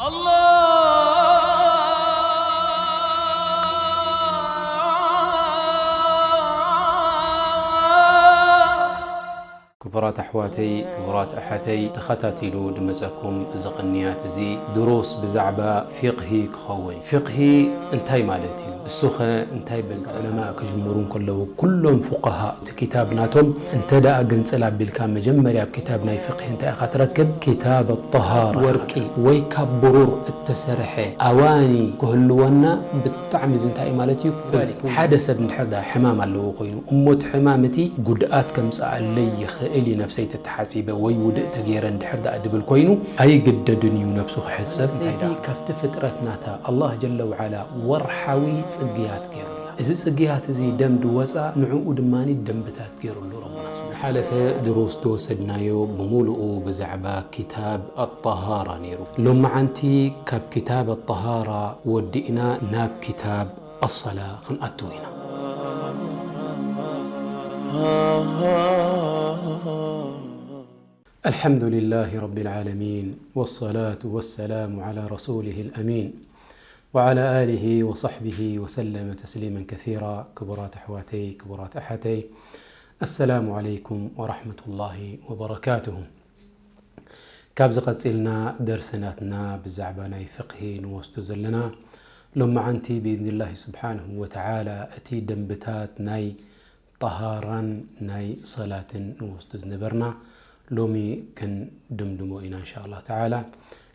الله ክቡራት ኣሕዋተይ፣ ክቡራት ኣሓተይ፣ ተኸታቲሉ ድመጸኩም እዚ ቅንያት እዚ ድሩስ ብዛዕባ ፊቕሂ ክኸውን። ፊቕሂ እንታይ ማለት እዩ? እሱኸ እንታይ በልጸ? ዑለማ ክጅምሩ እንከለዉ ኩሎም ፉቃሃ እቲ ክታብ ናቶም እንተ ደኣ ግንጽል ኣቢልካ መጀመርያ ኣብ ክታብ ናይ ፊቕሂ እንታይ ኢኻ ትረክብ? ክታብ ኣጠሃራ። ወርቂ ወይ ካብ ብሩር እተሰርሐ ኣዋኒ ክህልወና ብጣዕሚ እዚ እንታይ እዩ ማለት እዩ? ኩል ሓደ ሰብ እንድሕር ደኣ ሕማም ኣለዎ ኮይኑ እሞ እቲ ሕማም እቲ ጉድኣት ከምጽኣለይ ይኽእል እዩ ነብሰይ ተተሓጺበ ወይ ውድእ ተገይረ እንድሕር ደኣ ድብል ኮይኑ ኣይግደድን እዩ ነብሱ ክሕጸብ። እንታይ ደኣ ካብቲ ፍጥረት ናታ ኣላህ ጀለ ወዓላ ወርሓዊ ጽግያት ገይሩልና። እዚ ጽግያት እዚ ደም ድወጻ ንዕኡ ድማ ደንብታት ገይሩሉ ረቡና ስብሓነ። ሓለፈ ድሩስ ዝወሰድናዮ ብምሉኡ ብዛዕባ ክታብ ኣጠሃራ ነይሩ። ሎመዓንቲ ካብ ክታብ ኣጠሃራ ወዲእና ናብ ክታብ ኣሰላ ክንኣትው ኢና። الحمد لله رب العالمين، والصلاة والسلام على رسوله الأمين، وعلى آله وصحبه وسلم تسليما كثيرا. ክቡራት ኣሕዋተይ፣ ክቡራት ኣሓተይ፣ السلام عليكم ورحمة الله وبركاته። ካብዚ ቀጺልና ደርሲ ናትና ብዛዕባ ናይ ፍቕሂ ንወስዶ ዘለና፣ ሎመዓንቲ ብኢዝኒላሂ ስብሓንሁ ወተዓላ እቲ ደንብታት ናይ ጠሃራን ናይ ሰላትን ንወስዶ ዝነበርና ሎሚ ክንድምድሞ ኢና እንሻ ኣላህ ተዓላ።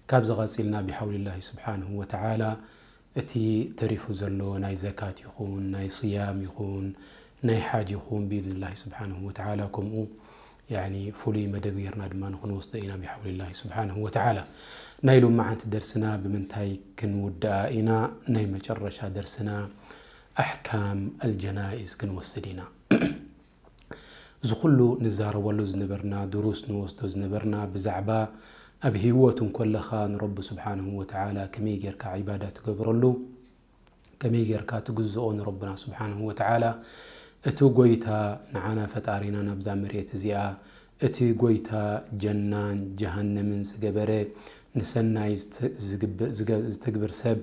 ካብዚ ቀጺልና ብሓውሊላሂ ስብሓንሁ ወተዓላ እቲ ተሪፉ ዘሎ ናይ ዘካት ይኹን፣ ናይ ስያም ይኹን፣ ናይ ሓጅ ይኹን፣ ብኢዝኒላሂ ስብሓንሁ ወተዓላ ከምኡ፣ ያኒ፣ ፍሉይ መደብ ጌርና ድማ ንኽንወስዶ ኢና ብሓውሊላሂ ስብሓንሁ ወተዓላ። ናይ ሎመዓንቲ ደርስና ብምንታይ ክንውድኣ ኢና? ናይ መጨረሻ ደርስና ኣሕካም ኣልጀናኢዝ ክንወስድ ኢና። እዚ ኩሉ ንዛረበሉ ዝነበርና፣ ድሩስ ንወስዶ ዝነበርና ብዛዕባ ኣብ ህይወት እንኮለኻ ንረቢ ስብሓንሁ ወተዓላ ከመይ ጌርካ ዒባዳ ትገብረሉ፣ ከመይ ጌርካ ትግዝኦ ንረብና ስብሓንሁ ወተዓላ፣ እቲ ጎይታ ንዓና ፈጣሪና ናብዛ መሬት እዚኣ፣ እቲ ጎይታ ጀናን ጀሃነምን ዝገበረ፣ ንሰናይ ዝት-፣ ዝግብ-፣ ዝገ-፣ ዝትግብር ሰብ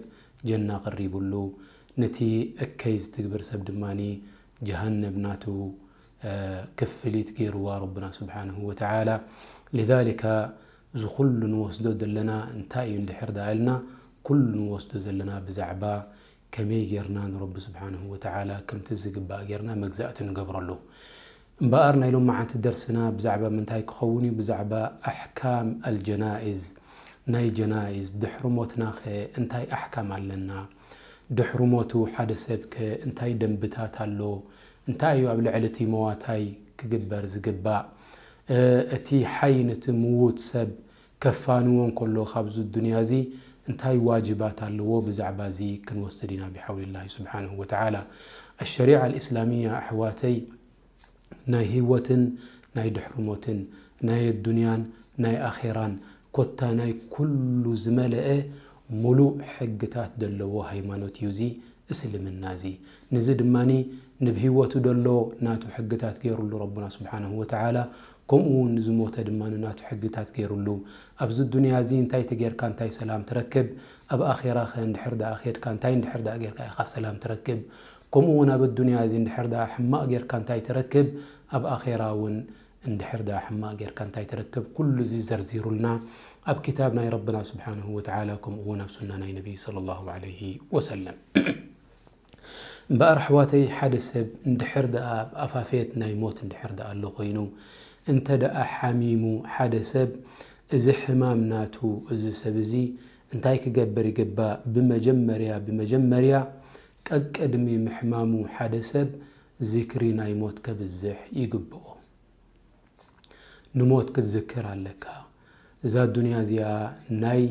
ጀና ቀሪቡሉ፣ ነቲ እከይ ዝትግብር ሰብ ድማኒ ጀሃነብ ናቱ ክፍሊት ገይርዋ ረብና ስብሓንሁ ወተዓላ። ሊዛሊካ፣ እዚ ኩሉ ንወስዶ ዘለና እንታይ እዩ እንድሕር ደኣ ኢልና፣ ኩሉ ንወስዶ ዘለና ብዛዕባ ከመይ ጌርና ንረቢ ስብሓንሁ ወተዓላ ከምቲ ዝግባእ ጌርና መግዛእቲ ንገብረሉ። እምበኣር ናይ ሎመዓንቲ ደርስና ብዛዕባ ምንታይ ክኸውን እዩ? ብዛዕባ ኣሕካም ኣልጀናኢዝ፣ ናይ ጀናኢዝ ድሕሪ ሞትናኸ እንታይ ኣሕካም ኣለና? ድሕሪ ሞቱ ሓደ ሰብከ እንታይ ደንብታት ኣሎ? እንታይ እዩ ኣብ ልዕሊ እቲ መዋታይ ክግበር ዝግባእ? እ፣ እቲ ሓይ ነቲ ምዉት ሰብ ከፋንዎ እንከሎ ካብዚ ዱንያ እዚ እንታይ ዋጅባት ኣለዎ? ብዛዕባ እዚ ክንወስድ ኢና ብሓውሊላሂ ስብሓንሁ ወተዓላ። ኣሸሪዓ ኣልእስላሚያ ኣሕዋተይ ናይ ህይወትን ናይ ድሕሪ ሞትን ናይ ኣዱንያን ናይ ኣኼራን ኮታ ናይ ኩሉ ዝመለአ ሙሉእ ሕግታት ዘለዎ ሃይማኖት እዩ እዚ እስልምና እዚ። ነዚ ድማኒ ንብ ህይወቱ ደሎ ናቱ ሕግታት ገይሩሉ ረቡና ስብሓንሁ ወተዓላ፣ ከምኡ እውን ንዝሞተ ድማ ናቱ ሕግታት ገይሩሉ። ኣብዚ ዱንያ እዚ እንታይ ተጌርካ እንታይ ሰላም ትረክብ፣ ኣብ ኣኼራ ኸ እንድሕር ደኣ ኬድካ እንታይ እንድሕር ደኣ ጌርካ ኢኻ ሰላም ትረክብ፣ ከምኡ እውን ኣብ ኣዱንያ እዚ እንድሕር ደኣ ሕማቕ ጌርካ እንታይ ትረክብ፣ ኣብ ኣኼራ እውን እንድሕር ደኣ ሕማቕ ጌርካ እንታይ ትረክብ፣ ኩሉ እዚ ዘርዚሩልና ኣብ ክታብ ናይ ረብና ስብሓንሁ ወተዓላ፣ ከምኡ እውን ኣብ ሱና ናይ ነቢይ ሰለላሁ ዐለይሂ ወሰለም። እምበኣር ኣሕዋተይ፣ ሓደ ሰብ እንድሕር ደኣ ኣብ ኣፋፌት ናይ ሞት እንድሕር ደኣ ኣሎ ኮይኑ፣ እንተ ደኣ ሓሚሙ ሓደ ሰብ፣ እዚ ሕማም ናቱ፣ እዚ ሰብ እዚ እንታይ ክገብር ይግባእ? ብመጀመርያ፣ ብመጀመርያ ቀቅድሚ ምሕማሙ ሓደ ሰብ ዚክሪ ናይ ሞት ከብዝሕ ይግብኦ። ንሞት ክትዝክር ኣለካ። እዛ ዱንያ እዚኣ ናይ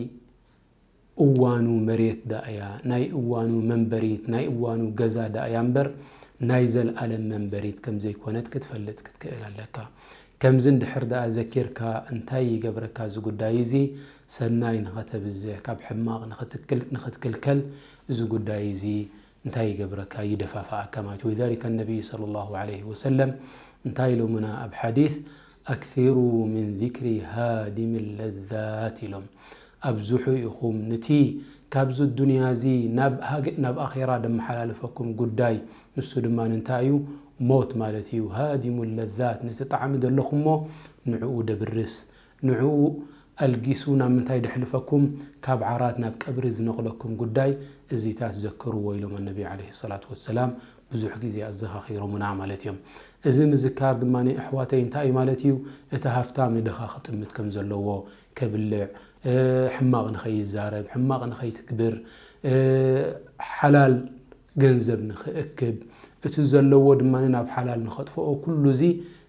እዋኑ መሬት ደኣ እያ፣ ናይ እዋኑ መንበሪት፣ ናይ እዋኑ ገዛ ደኣ እያ እምበር፣ ናይ ዘልኣለም መንበሪት ከም ዘይኮነት ክትፈልጥ ክትክእል ኣለካ። ከምዚ እንድሕር ደኣ ዘኪርካ፣ እንታይ ይገብረካ እዚ ጉዳይ እዚ? ሰናይ ንኸተብዝሕ፣ ካብ ሕማቕ ንኽትክል-፣ ንኽትክልከል እዚ ጉዳይ እዚ እንታይ ይገብረካ? ይደፋፍኣካ ማለት እዩ። ወሊዛሊከ ነቢይ ሰለላሁ ዐለይሂ ወሰለም እንታይ ኢሎምና ኣብ ሓዲስ? "ኣክሲሩ ሚን ዚክሪ ሃዲሚ ለዛት" ኢሎም። ኣብዝሑ ኢኹም። ንቲ ካብዚ ዱንያ እዚ ናብ ሃገ-፣ ናብ ኣኼራ ደመሓላልፈኩም ጉዳይ ንሱ ድማ እንታይ እዩ? ሞት ማለት እዩ። ሃዲሙ ለዛት፣ ነቲ ጣዕሚ ዘለኹሞ ንዕኡ ደብርስ፣ ንዕኡ ኣልጊሱ ናብ ምንታይ ደሕልፈኩም? ካብ ዓራት ናብ ቀብሪ ዝነቕለኩም ጉዳይ እዚታት ዘክርዎ ኢሎም ኣነቢ ዓለይሂ ሰላቱ ወሰላም ብዙሕ ግዜ ኣዘኻኺሮምና ማለት እዮም። እዚ ምዝካር ድማ ኣሕዋተይ እንታይ እዩ ማለት እዩ? እቲ ሃፍታም ንድኻ ክጥምት ከም ዘለዎ፣ ከብልዕ፣ እ፣ ሕማቕ ንኸይዛረብ፣ ሕማቕ ንኸይትግብር፣ እ፣ ሓላል ገንዘብ ንኽእክብ፣ እቲ ዘለዎ ድማ ናብ ሓላል ንኸጥፍኦ፣ ኩሉ እዚ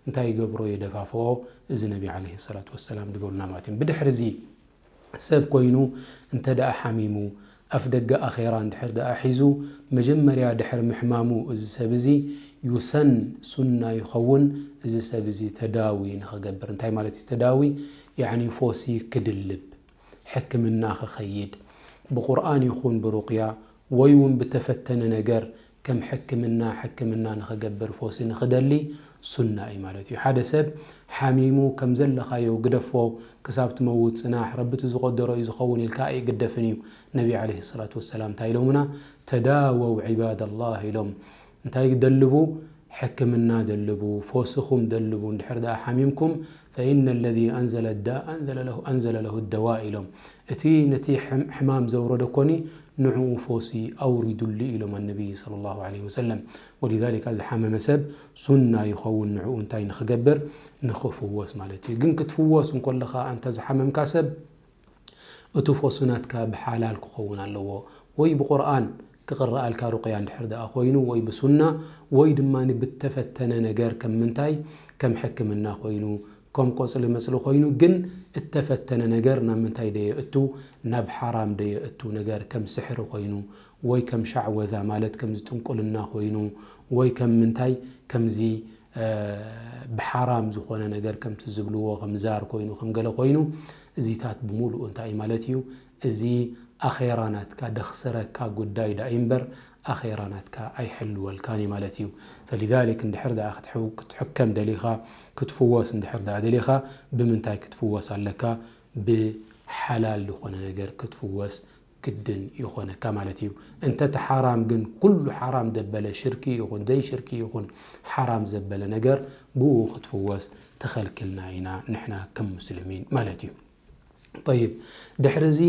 እንታይ ይገብሮ? የደፋፍኦ። እዚ ነቢ ዓለይሂ ሰላቱ ወሰላም ዝበሉና ማለት እዮም። ብድሕሪ እዚ ሰብ ኮይኑ እንተ ደኣ ሓሚሙ፣ ኣፍ ደገ ኣኼራ እንድሕር ደኣ ሒዙ፣ መጀመርያ ድሕሪ ምሕማሙ እዚ ሰብ እዚ ዩሰን፣ ሱና ይኸውን፣ እዚ ሰብ እዚ ተዳዊ ንኽገብር። እንታይ ማለት እዩ ተዳዊ? ያዕኒ ፎሲ ክድልብ፣ ሕክምና ክኸይድ፣ ብቁርኣን ይኹን ብሩቅያ ወይ እውን ብተፈተነ ነገር ከም ሕክምና፣ ሕክምና ንኽገብር ፎሲ ንኽደሊ ሱና እዩ ማለት እዩ። ሓደ ሰብ ሓሚሙ ከም ዘለኻዮ ግደፎ፣ ክሳብ ትመውት ጽናሕ፣ ረቢ እቲ ዝቐደሮ እዩ ዝኸውን ኢልካ ኣይግደፍን እዩ። ነቢ ዓለይሂ ሰላቱ ወሰላም እንታይ ኢሎምና? "ተዳወው ዒባደላህ" ኢሎም። እንታይ ደልቡ? ሕክምና ደልቡ፣ ፎስኹም ደልቡ። እንድሕር ደኣ ሓሚምኩም፣ "ፈኢነ ለዚ ኣንዘለ ዳ-፣ ኣንዘለ ለሁ፣ ኣንዘለ ለሁ ደዋ" ኢሎም። እቲ ነቲ ሕም-፣ ሕማም ዘውረዶ ኮኒ ንዕኡ ፎሲ ኣውሪዱሉ ኢሎም ኣነቢ ሰለላሁ ዐለይሂ ወሰለም። ወሊዛሊካ ዝሓመመ ሰብ ሱና ይኸውን ንዕኡ እንታይ ንኽገብር? ንኽፍወስ ማለት እዩ። ግን ክትፍወስ እንኮለኻ ኣንታ ዝሓመምካ ሰብ እቲ ፎሱ ናትካ ብሓላል ክኸውን ኣለዎ። ወይ ብቁርኣን ክቕረኣልካ ሩቅያ እንድሕር ደኣ ኮይኑ፣ ወይ ብሱና፣ ወይ ድማ ብተፈተነ ነገር ከም ምንታይ፣ ከም ሕክምና ኮይኑ፣ ከም ቆጽሊ መጽሊ ኮይኑ፣ ግን እተፈተነ ነገር ናብ ምንታይ ደየእቱ? ናብ ሓራም ደየእቱ ነገር ከም ስሕሪ ኮይኑ፣ ወይ ከም ሻዕወዛ ማለት ከምዚ ጥንቁልና ኮይኑ፣ ወይ ከም ምንታይ ከምዚ፣ እ፣ ብሓራም ዝኾነ ነገር ከምቲ ዝብልዎ ከም ዛር ኮይኑ፣ ከም ገለ ኮይኑ፣ እዚታት ብምሉኡ እንታይ እዩ ማለት እዩ? እዚ ኣኼራ ናትካ ደኽስረካ ጉዳይ ደኣ እዩ እምበር፣ ኣኼራ ናትካ ኣይሕልወልካን እዩ ማለት እዩ። ፈሊዛሊክ እንድሕር ደኣ ክትሕው-፣ ክትሕከም ደሊኻ፣ ክትፍወስ እንድሕር ደኣ ደሊኻ፣ ብምንታይ ክትፍወስ ኣለካ? ብሓላል ዝኾነ ነገር ክትፍወስ ግድን ይኾነካ ማለት እዩ። እንተ እቲ ሓራም ግን ኩሉ ሓራም ዘበለ ሽርኪ ይኹን ዘይሽርኪ ይኹን ሓራም ዘበለ ነገር ብኡ ክትፍወስ ተኸልኪልና ኢና ንሕና ከም ሙስሊሚን ማለት እዩ። ጠይብ፣ ድሕሪ እዚ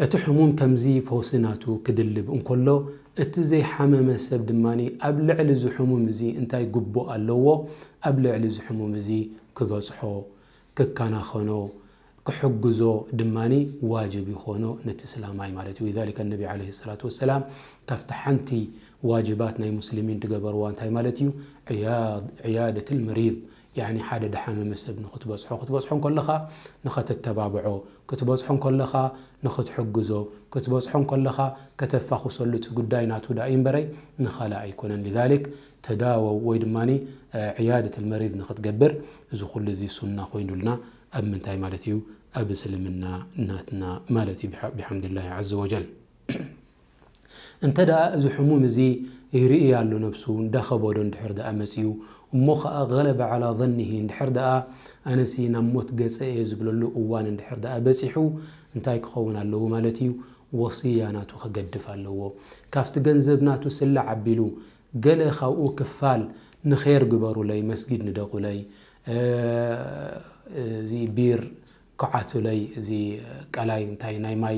እቲ ሕሙም ከምዚ ፈውሲ ናቱ ክድልብ እንከሎ፣ እቲ ዘይሓመመ ሰብ ድማ ኣብ ልዕሊ እዚ ሕሙም እዚ እንታይ ግቡእ ኣለዎ? ኣብ ልዕሊ እዚ ሕሙም እዚ ክበጽሖ፣ ክከናኸኖ፣ ክሕግዞ ድማ ዋጅብ ይኾኖ ነቲ ስላማይ ማለት እዩ። ሊዛሊከ ነቢ ዓለይሂ ሰላቱ ወሰላም ካብቲ ሓንቲ ዋጅባት ናይ ሙስሊሚን ዝገበርዋ እንታይ ማለት እዩ? ዕያድ-፣ ዕያደትል መሪድ፣ ያዕኒ ሓደ ድሓመመ ሰብ ንኽትበጽሖ፣ ክትበጽሖ እንከለኻ ንኸተተባብዖ፣ ክትበጽሖ እንከለኻ ንኽትሕግዞ፣ ክትበጽሖ እንከለኻ ከተፋኹሰሉ፣ እቲ ጉዳይ ናቱ ደኣ እዩ እምበረይ ንኻልእ ኣይኮነን። ሊዛሊክ ተዳወው ወይ ድማ፣ እ፣ ዕያደትል መሪድ ንኽትገብር እዚ ኩሉ እዚ ሱና ኮይኑልና ኣብ ምንታይ ማለት እዩ? ኣብ እስልምና ናትና ማለት እዩ፣ ብሓ-፣ ብሓምድላሂ ዐዘ ወጀል። እንተ ደኣ እዚ ሕሙም እዚ ይርኢ ኣሎ ነብሱ፣ እንዳኸበዶ እንድሕር ደኣ መጺኡ፣ እሞ ኸኣ ገለበ ዓላ ዘኒሂ፣ እንድሕር ደኣ ኣነሲ ናብ ሞት ገጸ እየ ዝብለሉ እዋን እንድሕር ደኣ በጺሑ፣ እንታይ ክኸውን ኣለዎ ማለት እዩ? ወስያ ናቱ ክገድፍ ኣለዎ። ካብቲ ገንዘብ ናቱ ስላዕ ኣቢሉ፣ ገለ ካብኡ ክፋል ንኼር ግበሩለይ፣ መስጊድ ንደቑለይ፣ እ፣ እዚ ቢር ክዓቱለይ፣ እዚ ቀላይ እንታይ ናይ ማይ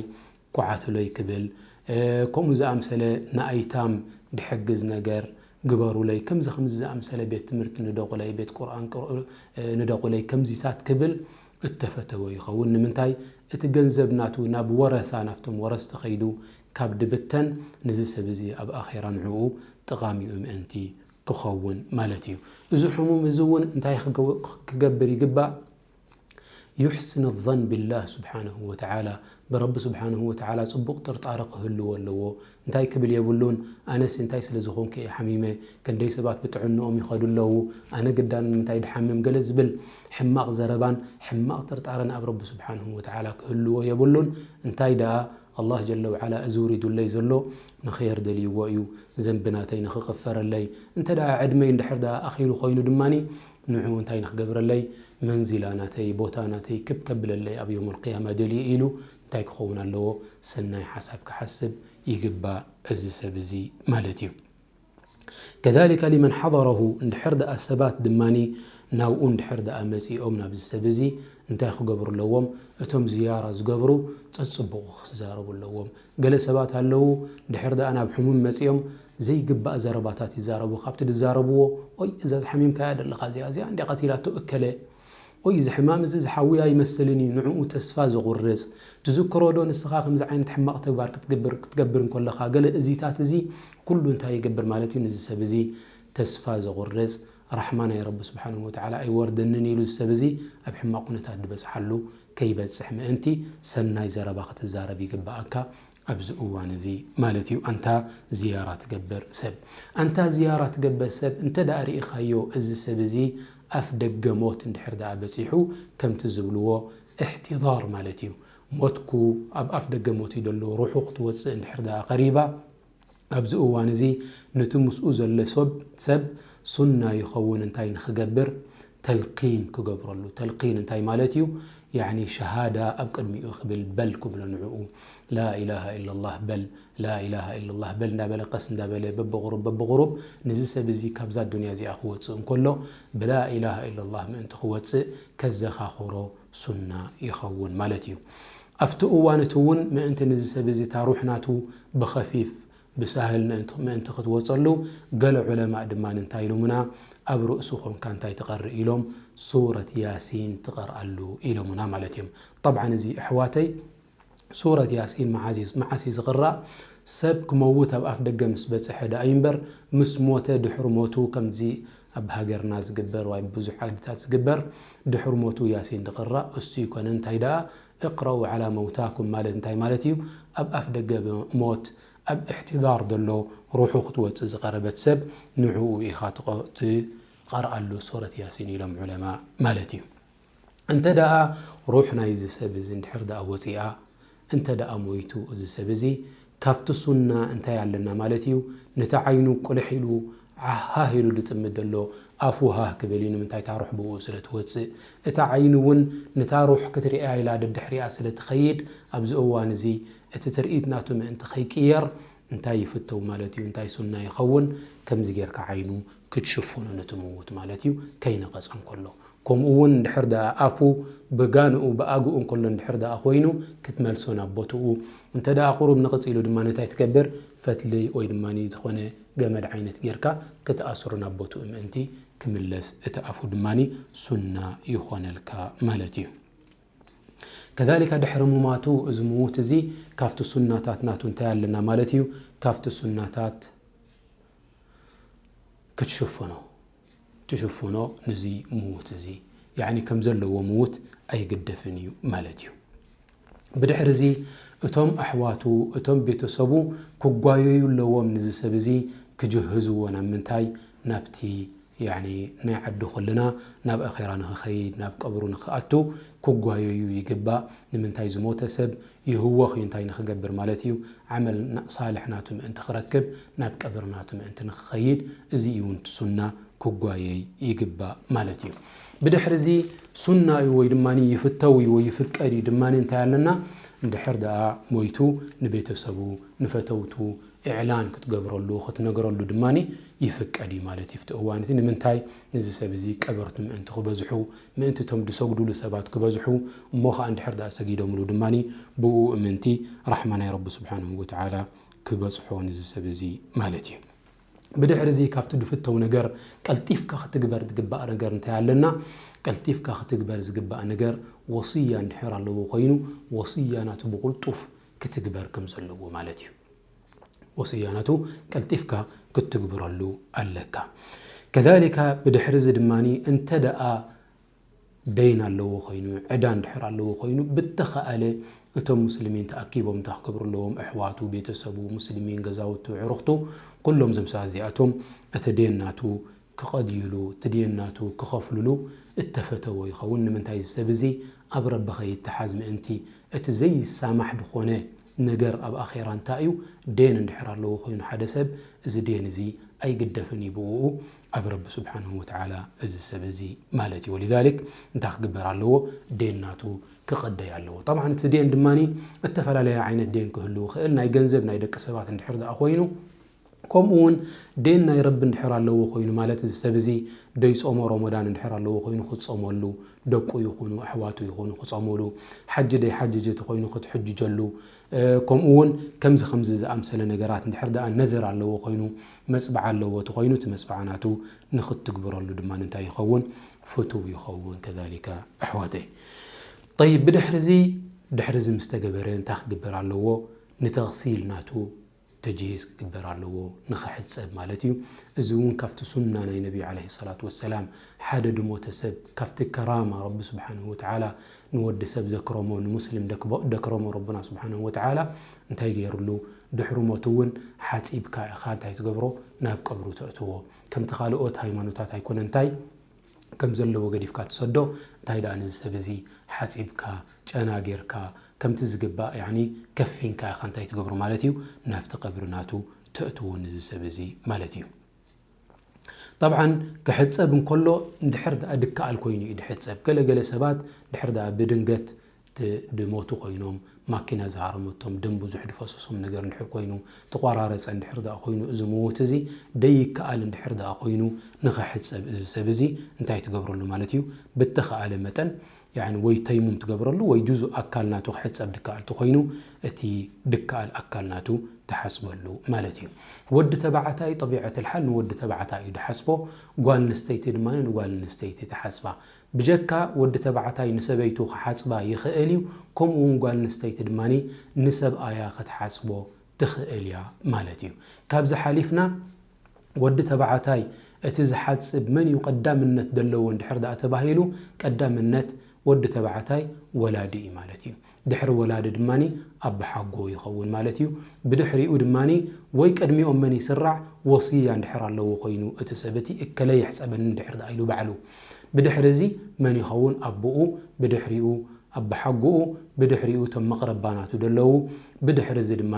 ክዓቱለይ ክብል፣ እ፣ ከምኡ ዝኣምሰለ ንኣይታም ድሕግዝ ነገር ግበሩለይ፣ ከምዚ ከምዚ ዝኣምሰለ ቤት ትምህርቲ ንደቑለይ፣ ቤት ቁርኣን ቅርኡ፣ እ፣ ንደቑለይ፣ ከምዚታት ክብል እተፈተወ ይኸውን። ንምንታይ? እቲ ገንዘብ ናቱ ናብ ወረሳ፣ ናብቶም ወረስቲ ኸይዱ ካብ ድብተን፣ ነዚ ሰብ እዚ ኣብ ኣኼራ ንዕኡ ጠቓሚኡ ምእንቲ ክኸውን ማለት እዩ። እዚ ሕሙም እዚ እውን እንታይ ክገው-፣ ክገብር ይግባእ? ዩሕስን ظን ቢላህ ስብሓነሁ ወተዓላ፣ ብረቢ ስብሓነሁ ወተዓላ ጽቡቕ ጥርጣረ ክህልዎ ኣለዎ። እንታይ ክብል የብሉን፣ ኣነስ እንታይ ስለ ዝኾንኩ እየ ሓሚመ፣ ክንደይ ሰባት ብጥዕንኦም ይኸዱ ኣለዉ፣ ኣነ ግዳ ንምንታይ ድሓምም ገለ ዝብል ሕማቕ ዘረባን ሕማቕ ጥርጣረን ኣብ ረቢ ስብሓንሁ ወተዓላ ክህልዎ የብሉን። እንታይ ደኣ፣ ኣላህ ጀለ ወዓላ እዚ ውሪዱለይ ዘሎ ንኸየር ደልይዎ እዩ፣ ዘንቢ ናተይ ንኽቕፈረለይ። እንተ ደኣ ዕድመይ እንድሕር ደኣ ኣኺሉ ኮይኑ ድማኒ፣ ንዑ እንታይ ንኽገብረለይ? መንዚላ ናተይ፣ ቦታ ናተይ ክብ ከብለለይ ኣብ የውመል ቅያማ ደልየ ኢሉ እንታይ ክኸውን ኣለዎ? ሰናይ ሓሳብ ክሓስብ ይግባእ እዚ ሰብ እዚ ማለት እዩ። ከዛሊከ ሊመን ሓደረሁ፣ እንድሕር ደኣ ሰባት ድማኒ ናብኡ እንድሕር ደኣ መጺኦም ናብዚ ሰብ እዚ እንታይ ክገብሩ ኣለዎም? እቶም ዝያራ ዝገብሩ ጸጽቡቑ ክዛረቡ ኣለዎም። ገለ ሰባት ኣለዉ፣ ድሕር ደኣ ናብ ሕሙም መጺኦም ዘይግባእ ዘረባታት ይዛረቡ። ካብቲ ዝዛረብዎ፣ ኦይ፣ እዛ ዝሓሚምካያ ደለኻ እዚኣ፣ እዚኣ እንድያ ቀቲላቶ እከለ፣ ኦይ፣ እዚ ሕማም እዚ ዝሓውያ ይመስልን እዩ፣ ንዕኡ ተስፋ ዘቑርጽ። ትዝክሮ ዶ ንስኻ ከምዚ ዓይነት ሕማቕ ተግባር ክትግብር፣ ክትገብር እንከለኻ፣ ገለ እዚታት እዚ ኩሉ እንታይ ይገብር ማለት እዩ? ነዚ ሰብ እዚ ተስፋ ዘቑርጽ፣ ራሕማ ናይ ረቢ ስብሓንሁ ወተዓላ ኣይወርደንን ኢሉ እዚ ሰብ እዚ ኣብ ሕማቕ ኩነታት ዝበጽሓሉ ከይበጽሕ ምእንቲ ሰናይ ዘረባ ክትዛረብ ይግብኣካ ኣብዚ እዋን እዚ ማለት እዩ። ኣንታ ዝያራ ትገብር ሰብ፣ ኣንታ ዝያራ ትገብር ሰብ እንተ ደኣ ርኢኻዮ፣ እዚ ሰብ እዚ ኣፍ ደገ ሞት እንድሕር ደኣ በጺሑ፣ ከምቲ ዝብልዎ እሕቲዳር ማለት እዩ። ሞትኩ ኣብ ኣፍ ደገ ሞት እዩ ዘሎ፣ ሩሑ ክትወጽእ እንድሕር ደኣ ቀሪባ፣ ኣብዚ እዋን እዚ ነቲ ምስኡ ዘሎ ሰብ፣ ሰብ ሱና ይኸውን እንታይ ንኽገብር? ተልቂን ክገብረሉ። ተልቂን እንታይ ማለት እዩ? ያዕኒ ሸሃዳ ኣብ ቅድሚኡ ክብል በል ክብሎ ንዕኡ። ላኢላሃ ኢለላህ በል፣ ላኢላሃ ኢለላህ በል እንዳበለ ቀስ እንዳበለ በብቑሩብ በብቑሩብ ነዚ ሰብ እዚ ካብዛ ዱንያ እዚኣ ክወጽእ እንከሎ ብላኢላሃ ኢለላህ ምእንቲ ክወጽእ ከዘኻኽሮ ሱና ይኸውን ማለት እዩ። ኣብቲ እዋን እቲ እውን ምእንቲ ነዚ ሰብ እዚ እታ ሩሕ ናቱ ብኸፊፍ ብሳህል ምእንቲ፣ ምእንቲ ክትወጸሉ ገለ ዑለማእ ድማ እንታይ ኢሎምና? ኣብ ርእሱ ኾንካ እንታይ ትቐርእ ኢሎም? ሱረት ያሲን ትቐርኣሉ ኢሎምና ማለት እዮም። ጠብዓን እዚ ኣሕዋተይ ሱረት ያሲን መዓስ እዩ፣ መዓስ እዩ ዝቕራእ? ሰብ ክመውት ኣብ ኣፍ ደገ ምስ በጽሐ ደኣ እዩ እምበር፣ ምስ ሞተ ድሕሪ ሞቱ ከምዚ ኣብ ሃገርና ዝግበር ወይ ኣብ ብዙሕ ዓድታት ዝግበር ድሕሪ ሞቱ ያሲን ዝቕራእ እሱ ይኮነ። እንታይ ደኣ እቅረኡ ዓላ መውታኩም ማለት እንታይ ማለት እዩ? ኣብ ኣፍ ደገ ሞት ኣብ እሕትዳር ዘሎ ሩሑ ክትወጽእ ዝቐረበት ሰብ ንዕኡ ኢኻ ትቐ-፣ ትቐርኣሉ ሱረት ያሲን ኢሎም ዑለማ ማለት እዩ። እንተ ደኣ ሩሕ ናይዚ ሰብ እዚ እንድሕር ደኣ ወጺኣ፣ እንተ ደኣ ሞይቱ እዚ ሰብ እዚ ካብቲ ሱና እንታይ ኣለና ማለት እዩ? ነቲ ዓይኑ ቁልሕ ኢሉ ዓሃህ ኢሉ ዝጥምት ዘሎ ኣፉ ሃህ ክብል እዩ። ንምንታይ? እታ ሩሕ ብኡ ስለ ትወጽእ። እታ ዓይኑ እውን ነታ ሩሕ ክትርእያ ኢላ ደድሕሪኣ ስለ ትኸይድ ኣብዚ እዋን እዚ እቲ ትርኢት ናቱ ምእንቲ ከይቅየር እንታይ ይፍተው ማለት እዩ? እንታይ ሱና ይኸውን? ከምዚ ጌርካ ዓይኑ ክትሽፍኖ ነቲ ምዉት ማለት እዩ፣ ከይነቐጸ እንከሎ። ከምኡ እውን እንድሕር ደኣ ኣፉ ብጋንኡ ብኣግኡ እንከሎ እንድሕር ደኣ ኮይኑ ክትመልሶ ናብ ቦትኡ። እንተ ደኣ ቁሩብ ንቕጽ ኢሉ ድማ እንታይ ትገብር? ፈትሊ ወይ ድማ ዝኾነ ገመድ ዓይነት ጌርካ ክትኣስሮ ናብ ቦትኡ ምእንቲ ክምለስ እቲ ኣፉ ድማ ሱና ይኾነልካ ማለት እዩ። ከዛሊካ ድሕሪ ሙማቱ እዚ ምዉት እዚ ካብቲ ሱናታት ናቱ እንታይ ኣለና ማለት እዩ? ካብቲ ሱናታት ክትሽፍኖ፣ ትሽፍኖ ነዚ ምዉት እዚ፣ ያዕኒ ከም ዘለዎ ምዉት ኣይግደፍን እዩ ማለት እዩ። ብድሕሪ እዚ እቶም ኣሕዋቱ፣ እቶም ቤተሰቡ ክጓየዩ ኣለዎም ነዚ ሰብ እዚ ክጅህዝዎ። ናብ ምንታይ? ናብቲ ያዕኒ ናይ ዓዲ ኩልና ናብ ኣኼራ ንኽኸይድ፣ ናብ ቀብሩ ንኽኣቱ ክጓየዩ ይግባእ። ንምንታይ? ዝሞተ ሰብ ይህወኽ እዩ እንታይ ንኽገብር ማለት እዩ? ዓመል ና-፣ ሳልሕ ናቱ ምእንቲ ክረክብ፣ ናብ ቀብሪ ናቱ ምእንቲ ንኽኸይድ፣ እዚ እዩ እውን እቲ ሱና ክጓየይ ይግባእ ማለት እዩ። ብድሕሪ እዚ ሱና እዩ ወይ ድማ ይፍተው እዩ ወይ ይፍቀድ እዩ ድማ እንታይ ኣለና? እንድሕር ደኣ ሞይቱ ንቤተሰቡ፣ ንፈተውቱ፣ ኢዕላን ክትገብረሉ፣ ክትነግረሉ ድማ ይፍቀድ እዩ ማለት እዩ። ኣብቲ እዋን እቲ ንምንታይ? ነዚ ሰብ እዚ ቀበርቱ ምእንቲ ክበዝሑ፣ ምእንቲ እቶም ዝሰግዱሉ ሰባት ክበዝሑ፣ እሞ ኸዓ እንድሕር ደኣ ሰጊዶምሉ ድማ ብኡ እምንቲ ራሕማ ናይ ረቢ ስብሓንሁ ወተዓላ ክበጽሖ ነዚ ሰብ እዚ ማለት እዩ። ብድሕሪ እዚ ካብቲ ዝፍተው ነገር ቀልጢፍካ ክትግበር ዝግባእ ነገር እንታይ ኣለና? ቀልጢፍካ ክትግበር ዝግባእ ነገር ወስያ እንድሕር ኣለዎ ኮይኑ፣ ወስያ ናቱ ብቕልጡፍ ክትግበር ከም ዘለዎ ማለት እዩ። ወስያ ናቱ ቀልጢፍካ ክትግብረሉ ኣለካ። ከዛሊካ ብድሕሪ እዚ ድማ እንተ ደኣ ደይን ኣለዎ ኮይኑ፣ ዕዳ እንድሕር ኣለዎ ኮይኑ፣ ብተኻእለ እቶም ሙስሊሚን ተኣኪቦም እንታይ ክገብሩ ኣለዎም? ኣሕዋቱ፣ ቤተሰቡ፣ ሙስሊሚን፣ ገዛውቱ፣ ዕሩኽቱ፣ ኩሎም እዞም ሰባት እዚኣቶም እቲ ደየን ናቱ ክቐድዩሉ፣ እቲ ደየን ናቱ ክኸፍሉሉ እተፈተዎ ይኸውን። ንምንታይ? እዚ ሰብ እዚ ኣብ ረቢ ከይተሓዝ ምእንቲ፣ እቲ ዘይሳማሕ ዝኾነ ነገር ኣብ ኣኼራ እንታይ እዩ? ደየን እንድሕር ኣለዎ ኮይኑ ሓደ ሰብ፣ እዚ ደየን እዚ ኣይግደፍን እዩ ብኡ ኣብ ረቢ ስብሓንሁ ወተዓላ እዚ ሰብ እዚ ማለት እዩ። ወሊዛሊክ እንታይ ክግበር ኣለዎ? ዴን ናቱ ክቐደይ ኣለዎ። ጠብዓን እቲ ዴን ድማ እተፈላለየ ዓይነት ዴን ክህሉ ይኽእል። ናይ ገንዘብ ናይ ደቂ ሰባት እንድሕር ደኣ ኮይኑ፣ ከምኡ እውን ዴን ናይ ረቢ እንድሕር ኣለዎ ኮይኑ፣ ማለት እዚ ሰብ እዚ ደይጾሞ ረመዳን እንድሕር ኣለዎ ኮይኑ ክጾመሉ፣ ደቁ ይኹኑ ኣሕዋቱ ይኹኑ ክጾምሉ፣ ሓጂ ደይሓጅጅ እቲ ኮይኑ ክትሕጅጀሉ፣ ከምኡ እውን ከምዚ ከምዚ ዝኣምሰለ ነገራት እንድሕር ደኣ ነዘር ኣለዎ ኮይኑ፣ መጽብዓ ኣለዎ እቲ ኮይኑ እቲ መጽብዓ ናቱ ንኽትግብረሉ ድማ እንታይ ይኸውን? ፍቱው ይኸውን። ከዛሊከ ኣሕዋተይ። ጠይብ፣ ብድሕሪ እዚ፣ ድሕሪ እዚ ምስ ተገበረ እንታይ ክግበር ኣለዎ? ንተኽሲል ናቱ ተጅሂዝ ክግበር ኣለዎ፣ ንኽሕጸብ ማለት እዩ። እዚ እውን ካብቲ ሱና ናይ ነቢ ዓለይሂ ሰላቱ ወሰላም፣ ሓደ ድሞተ ሰብ ካብቲ ከራማ ረቢ ስብሓንሁ ወተዓላ ንወዲ ሰብ ዘክረሞ፣ ንሙስሊም ደክቦ-፣ ደክረሞ ረብና ስብሓንሁ ወተዓላ እንታይ ገይሩሉ? ድሕሪ ሞቱ እውን ሓጺብካ ኢኻ እንታይ ትገብሮ? ናብ ቀብሩ ተእትዎ። ከምቲ ካልኦት ሃይማኖታት ኣይኮነ እንታይ ከም ዘለዎ ገዲፍካ ትሰዶ፣ እንታይ ደኣ ነዚ ሰብ እዚ ሓጺብካ፣ ጨና ጌርካ፣ ከምቲ ዝግባእ፣ ያኒ ከፊንካ ኢኻ እንታይ ትገብሮ ማለት እዩ? ናብቲ ቀብሪ ናቱ ተእትዎ ነዚ ሰብ እዚ ማለት እዩ። ጠብዓን ክሕጸብ እንከሎ እንድሕር ደኣ ድከኣል ኮይኑ እዩ ድሕጸብ። ገለ ገለ ሰባት ድሕር ደኣ ብድንገት ት-፣ ድሞቱ ኮይኖም፣ ማኪና ዝሃረመቶም፣ ደም ብዙሕ ድፈሰሶም ነገር እንድሕር ኮይኑ፣ ተቋራረጸ እንድሕር ደኣ ኮይኑ፣ እዚ ምዉት እዚ ደይከኣል እንድሕር ደኣ ኮይኑ፣ ንኽሕጸብ እዚ ሰብ እዚ እንታይ ትገብረሉ ማለት እዩ? ብተኸኣለ መጠን፣ ያኒ ወይ ተይሙም ትገብረሉ፣ ወይ ጁዙእ ኣካል ናቱ ክሕጸብ ድከኣል ተኾይኑ፣ እቲ ድከኣል ኣካል ናቱ ትሓጽበሉ ማለት እዩ። ወዲ ተባዕታይ ጠቢዐተል ሓል ንወዲ ተባዕታይ እዩ ድሓጽቦ፣ ጓል ኣንስተይቲ ድማ ንጓል ኣንስተይቲ ትሓጽባ። ብጀካ ወዲ ተባዕታይ ንሰበይቱ ክሓጽባ ይኽእል እዩ፣ ከምኡ እውን ጓል ኣንስተይቲ ድማ ንሰብኣያ ክትሓጽቦ ትኽእል እያ ማለት እዩ። ካብዚ ሓሊፍና ወዲ ተባዕታይ እቲ ዝሓጽብ መን እዩ ቀዳምነት ዘለዎ እንድሕር ደኣ ተባሂሉ፣ ቀዳምነት ወዲ ተባዕታይ ወላዲ እዩ ማለት እዩ። ድሕሪ ወላዲ ድማ ኣቦሓጎ ይኸውን ማለት እዩ። ብድሕሪኡ ድማ ወይ ቅድሚኦም መን ይስራዕ ወስያ እንድሕር ኣለዎ ኮይኑ እቲ ሰብ እቲ እከለ ይሕጸበኒ እንድሕር ደኣ ኢሉ ባዕሉ። ብድሕሪ እዚ መን ይኸውን? ኣቦኡ፣ ብድሕሪኡ ኣቦሓጎኡ፣ ብድሕሪኡ እቶም መቕረባ ናቱ ደለዉ፣ ብድሕሪ እዚ ድማ